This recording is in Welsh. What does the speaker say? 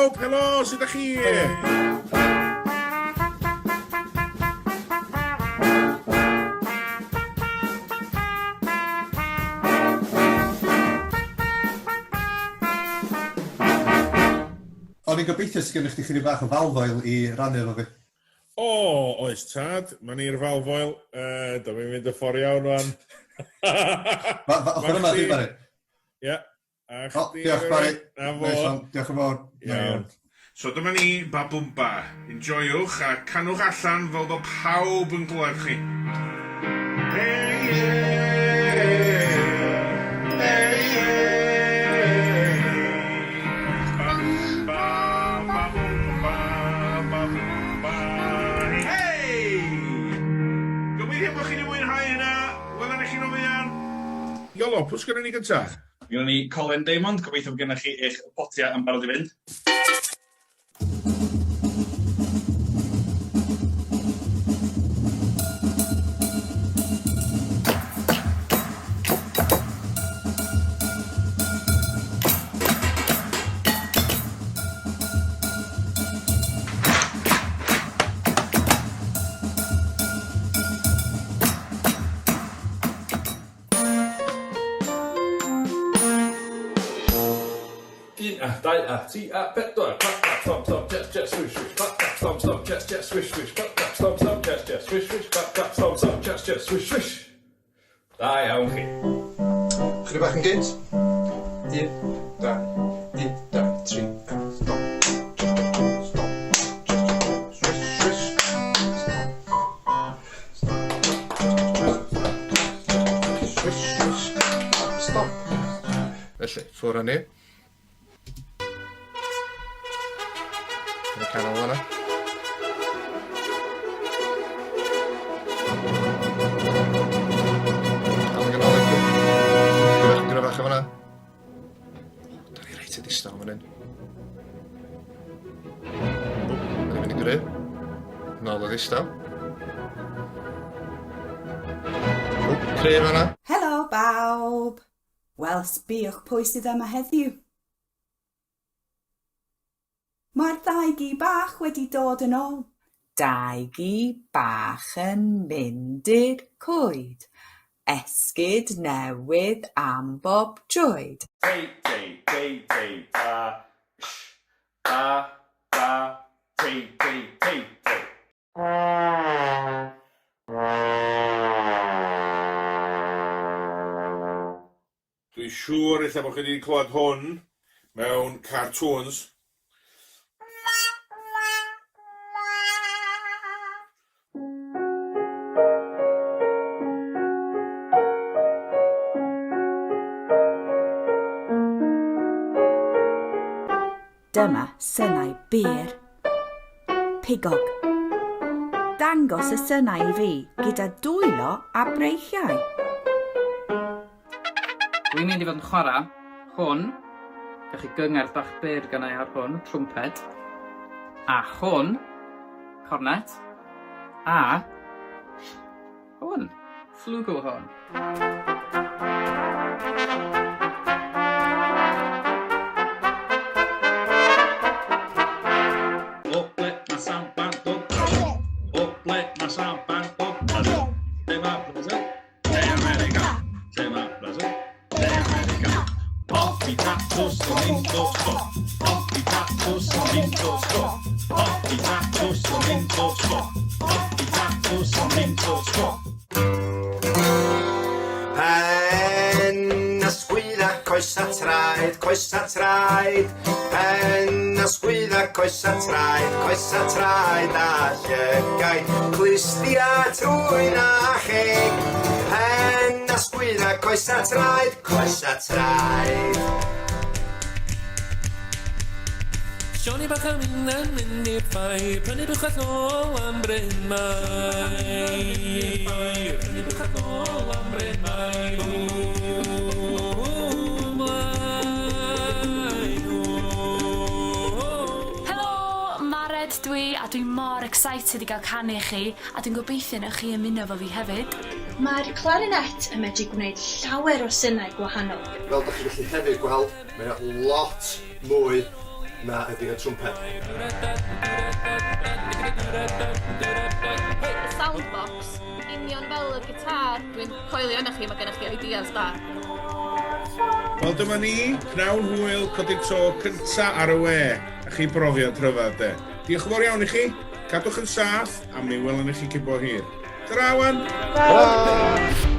bawb, helo, sut ydych chi? O'n i'n gobeithio sgynnych chdi chydig bach o falfoil i rannu efo fi. O, oes tad, ma' ni'r falfoil. Uh, Dyma i'n mynd y ffordd iawn rwan. Ma, ma, ochr yma di, Barry. Ie. A O, diolch, Barry. Na fo. Nice one. Diolch yn fawr. Iawn. So dyma ni, Babwmba. Enjoiwch a canwch allan fel bod pawb yn glywed chi. Hey, yeah. Hey, yeah. Ba, ba, babwmba, babwmba. Hey! Gobeithio bod chi wedi mwynhau hynna. Welwn ni chi'n o fuan. Iolo, pwy sgynnon ni gynta? Gynnon ni Colin Daymond, gobeithio bod gennych chi eich potiau yn barod i fynd. Un a dau a tri a pedwar. Clap clap stomp stomp chest chest swish swish. Clap clap stomp stomp chest chest swish swish. Clap clap stomp stomp chest chest swish swish. Clap clap stomp stomp chest chest swish swish. Da iawn chi. Chydig bach yn gynt. Un, dau, un, dau, tri, a stomp, chest, stomp, chest, swish, swish, stomp, stomp, chest, chest, swish, swish, stomp. Felly, ffwrdd â ni. Yn y canol fanna. Dal yn ganolig. Gryfach yn gryfach o fanna. Da ni reit y distaw fan hyn. O, da ni'n mynd yn gryf. Nôl o ddistaw. O, cryf fanna. Helo bawb! Wel, sbïwch pwy sydd yma heddiw. Mae'r ddau gi bach wedi dod yn ôl. Dau gi bach yn mynd i'r coed. Esgid newydd am bob troed. Tei, tei, tei, tei, ta, sh, ba, ba, tei, tei, tei, tei. Dwi'n siŵr ella bod chi wedi clywed hwn mewn cartoons. Dyma synau byr. Pigog. Dangos y synau i fi gyda dwylo a breichiau. Dwi'n mynd i fod yn chwarae hwn. Gewch chi gyngerdd bach byr gynna i ar hwn, trwmped. A hwn, cornet. A hwn, flugelhorn. O ble mae samba'n dod? O ble mae samba'n dod? Lle mae Brazil? De America. Lle mae Brazil? De America. Hoffi tatws o mynd o tro. Hoffi tatws o mynd o tro. Hoffi tatws o mynd o tro. Hoffi tatws o mynd o tro. Pen a sgwydda coesa traed, coesa traed. Pen a sgwydda coesa traed, coesa traed a llygaid. Clustia trwyn a cheg. Pen a sgwydda coesa traed, coesa traed. Sioni bach a minna'n mynd i'r ffair, prynu buchedd nôl am Bryn Mair. Prynu buchedd nôl am Bryn Mair. Ww, mlaen, ww. Helo, Mared dwi a dwi mor excited i gael canu i chi a dwi'n gobeithio newch chi ymuno efo fi hefyd. Mae'r clarinet yn medru gwneud llawer o synau gwahanol. Fel dach chi'n gallu hefyd gweld, mae o lot mwy. Na ydy y trwmped. Y soundbox, union fel y gitar. Dwi'n coelio yna chi, mae gennych chi ideas da. Wel, dyma ni, pnawn hwyl codi'r to cynta ar y we. A chi brofiad rhyfedd, de. Diolch yn fawr iawn i chi. Cadwch yn saff, a mi welwn i chi cyn bo hir. Tara, wan! Ta-ra!